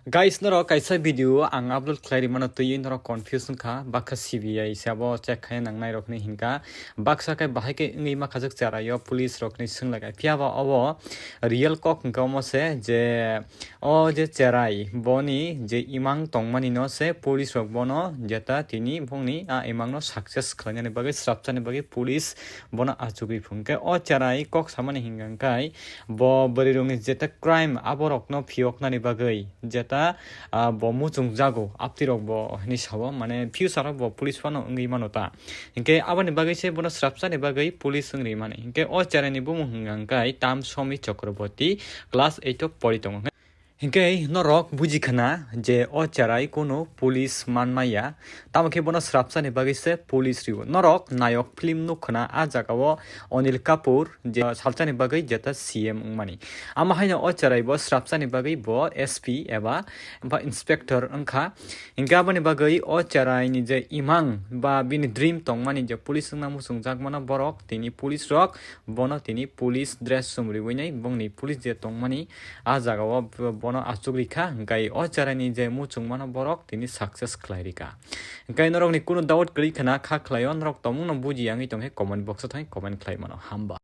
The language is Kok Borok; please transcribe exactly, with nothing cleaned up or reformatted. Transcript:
Guys, norok kaisa video ang upload khlai rimano twiwi norok confuse wngkha, bakha C B I se abo check khaina nangnai rokni hinkha, baksa khe bahai khe wngwi makhajak cherai o police rokni swnglaikha, phiya ba obo real kok hwnkha omo se je o je cherai boni je imang tongmani no se police rok bono jeta tini bongni a imang no success khlainani bagwi srapchani bagwi police bono achugwi phunukhe o cherai kok samani hinkha hwnkhe bo bwrwi rokni jeta crime aborokno phiyoknani bagwi jeta, ah, bo muchung jago, aptirok bo hinwi sao, mane future o bo police phano wngwi mano ta. Hinkhe aboni bagwi se bono srapchani bagwi police wngwi mani. Hinkhe o cheraini bumung hwnkha hwnkhe Tam Somi Chakraborty, class eight o pori tongo. Hinkhe norok buji khna je o cherai kunu police man maya, tamo khe bono srapchani bagwi se police rio. Norok nayok film nuk khna a jaga o Anil Kapoor je salchani bagwi jeta C M wngmani. Ama haino o cherai bo srapchani bagwi bo S P eba ba inspector wngkha. Hinkhe aboni bagwi o cherai ni je imang ba bini dream tongmani je police wngna muchung jakmano borok tini police rok bono tini police dress chumriwi nai bongni police je tongmani a jaga o bono achuk rikha. Hinkhe o cherai ni je muchung mano borok tini success khlai rikha. Hinkhe norokni kunu doubt kwrwi khna kha khlaio, norok tongmungno buji yangwi tongkhe comment box o thangwi comment khlai mano. Hamba.